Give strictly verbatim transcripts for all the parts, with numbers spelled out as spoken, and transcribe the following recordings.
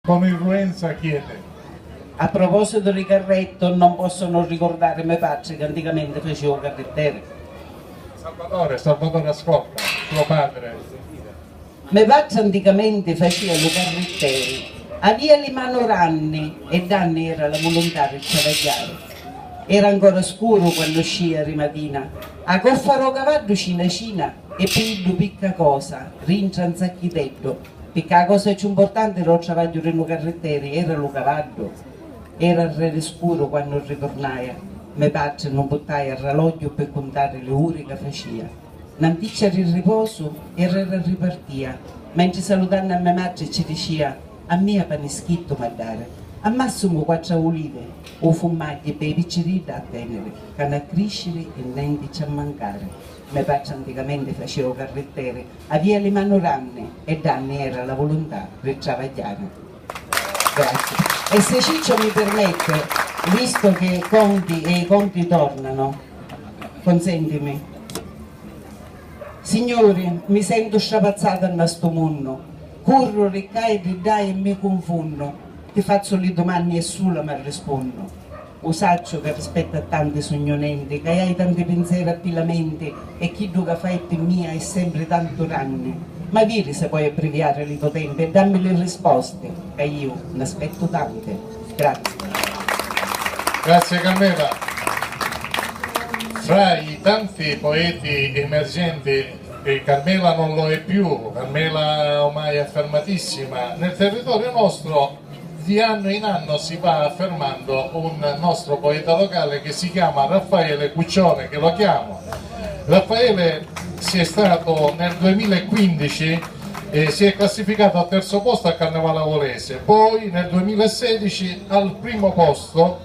Con irruenza chiede. A propositu di carrettu, non posso non ricordari me patri ca anticamenti facia u carritteri. Salvatore, Salvatore, ascolta, tuo padre. Me patri anticamenti facia lu carritteri, avia li manu ranni e danni era la vuluntà di travagghiari. Era ancora scuru quannu scia ri matina, a coffa ro cavaddu cina cina e pi iddu picca cosa rintra 'n sacchiteddu, picca a cosa cciù 'mpurtanti ro travagghiu ri nu carritteri era lu cavaddu. Era arreri scuru quannu riturnaia, me patri nu puttaia rralogghiu pi cuntari li uri ca facia. N'anticchia ri riposu e rrera ripartia, mentri salutannu a me matri ci dicia: a mia pani schittu m'ha dari, a massimu quattru aulivi, u fummagghi pi i picciriddi a teniri, c'hannu a crisciri e nenti ci ha mancari. Me patri anticamenti facia u carritteri, avia li manu ranni e danni era la vuluntà ri travagghiari. Grazie. E se Ciccio mi permette, visto che conti e i conti tornano, consentimi. Signuri, mi sentu strapazzata nna stu munnu, curru ri ccà e ri ddà e mi cunfunnu, ti fazzu li dumanni e sula m'arrispunnu. U sacciu ca rispettu a tanti sugnu nenti, ca hai tanti pinseri a pi la menti e chiddu ca fai pi mia è sempri tantu ranni. Ma viri se poi abbriviari li to tempi e dammi li risposti, ca iu n'aspettu tanti. Grazie. Grazie Carmela. Fra i tanti poeti emergenti, e Carmela non lo è più, Carmela ormai è affermatissima, nel territorio nostro di anno in anno si va affermando un nostro poeta locale che si chiama Raffaele Cuccione, che lo chiamo. Raffaele si è stato nel duemilaquindici e si è classificato al terzo posto al Carnevale Avolese, poi nel duemilasedici al primo posto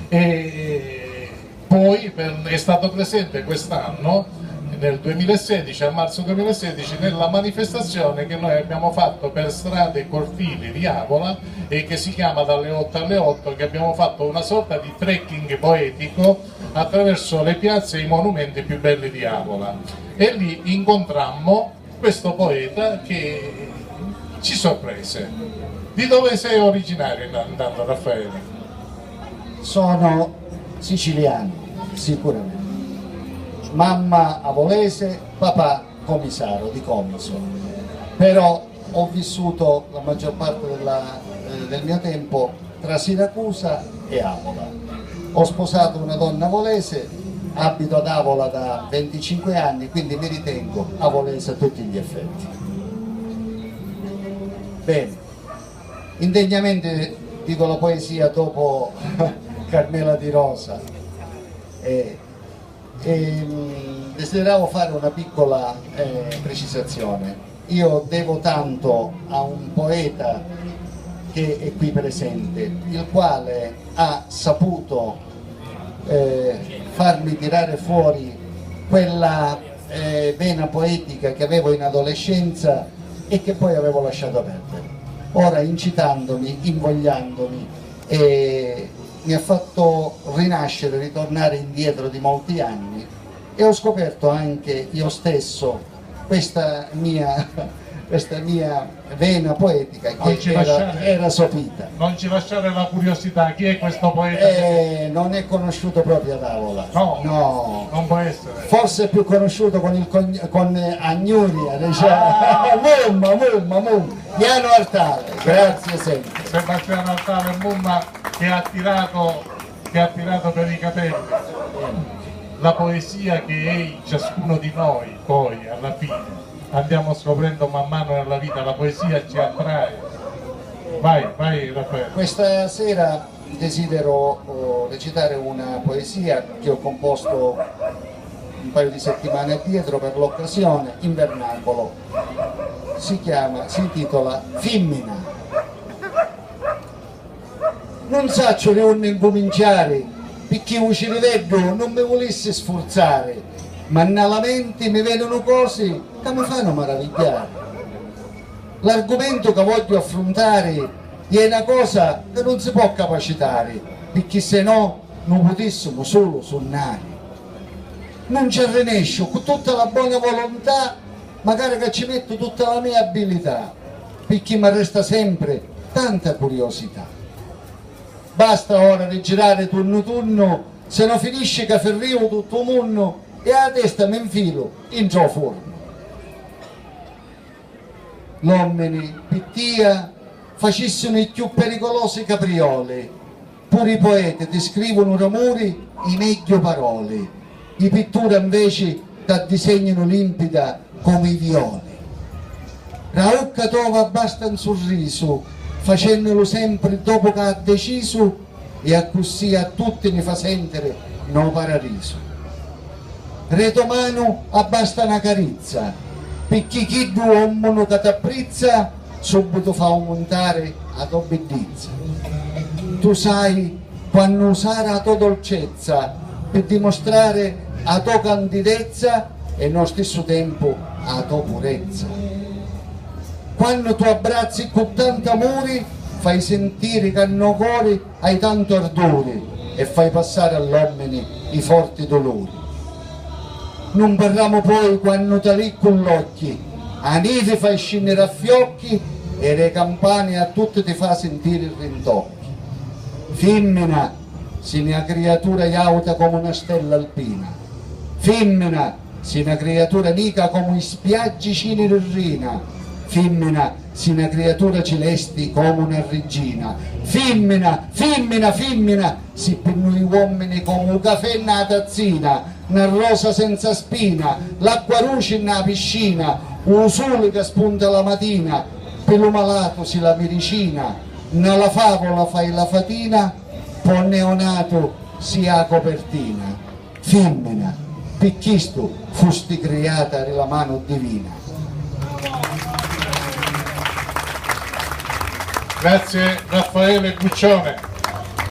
e poi per- è stato presente quest'anno, nel duemilasedici, a marzo duemilasedici, nella manifestazione che noi abbiamo fatto per strade e cortili di Avola e che si chiama Dalle otto alle otto, che abbiamo fatto una sorta di trekking poetico attraverso le piazze e i monumenti più belli di Avola. E lì incontrammo questo poeta che ci sorprese. Di dove sei originario intanto, Raffaele? Sono siciliano, sicuramente. Mamma avolese, papà comisaro di Comiso. Però ho vissuto la maggior parte della, eh, del mio tempo tra Siracusa e Avola. Ho sposato una donna avolese, abito ad Avola da venticinque anni, quindi mi ritengo avolese a tutti gli effetti. Bene, indegnamente dico la poesia dopo Carmela Di Rosa. E, e, mm, desideravo fare una piccola, eh, precisazione. Io devo tanto a un poeta che è qui presente, il quale ha saputo, eh, farmi tirare fuori quella, eh, vena poetica che avevo in adolescenza e che poi avevo lasciato perdere. Ora, incitandomi, invogliandomi, eh, mi ha fatto rinascere, ritornare indietro di molti anni, e ho scoperto anche io stesso questa mia, questa mia vena poetica che era, era sopita. Non ci lasciare la curiosità, chi è questo poeta? Eh, non è conosciuto proprio ad Avola. No, no, non può essere. Forse è più conosciuto con, il, con, con Agnuria, diciamo. Ah. Mumma, Mumma, Mumma. Ianu Artale, grazie sempre. Sebastiano Artale Mumma che ha tirato, che ha tirato per i capelli. La poesia che è in ciascuno di noi, poi, alla fine, andiamo scoprendo man mano nella vita, la poesia ci attrae. Vai, vai Raffaele. Questa sera desidero, oh, recitare una poesia che ho composto un paio di settimane addietro per l'occasione, in vernacolo. Si chiama, si intitola Fimmina. Nun sacciu di unni ncuminciari, picchì u ciriveddu nun mi vulissi sfurzari, ma nna la menti mi venunu cosi ca mi fanu maravigghiari. L'argumentu ca vogghiu affruntari è na cosa ca nun si pò capacitari, picchì se no nu putissimu sulu sunnari. Nun ci arrinesciu, cu tutta la bona volontà, macari ca ci mettu tutta la mia abilità, picchì m'arresta sempri tanta curiosità. Basta ora di girari tunnu tunnu, se no finisci ca firriu tuttu u munnu e a testa mi nfilu intra u furnu. L'ommini, pi tia, facissinu i cchiù pericolosi caprioli, puru i poeti ti scrivunu d'amuri i megghiu paroli, i pittura nveci t'addisegninu limpida comu i violi. Ra ucca tova basta 'n surrisu, facennulu sempri dopu ca ha decisu, e accussì a tutti ni fa sentiri no pararisu. Re to manu abbasta na carizza, picchì chiddu ommunu ca t'apprizza subbitu fa aumuntari a to biddizza. Tu sai quannu usari a to dolcezza pi dimustrari a to candidezza e no stissu tempu a to purezza. Quannu tu abbrazzi cu tantu amuri, fai sentiri ca nno cori hai tantu arduri e fai passari all'ommini i forti duluri. Nun parramu poi quannu talì cu l'occhi a nivi fai scinniri a fiocchi e re campani a tutti ti fa sentiri rintocchi. Fimmina, si na criatura jauta comu na stella alpina. Fimmina, si na criatura nica comu i spiaggi ciniri rina. Fimmina, si na criatura cilesti comu na riggina. Fimmina, fimmina, fimmina, si pi nui uommini comu u cafè nna tazzina, na rosa senza spina, l'acqua duci nna piscina, u suli ca spunta la matina, pi lu malatu si la miricina, nna la favola fai la fatina, po neonatu si a copertina. Fimmina, pi chistu fusti criata ri la manu divina. Grazie Raffaele Guccione.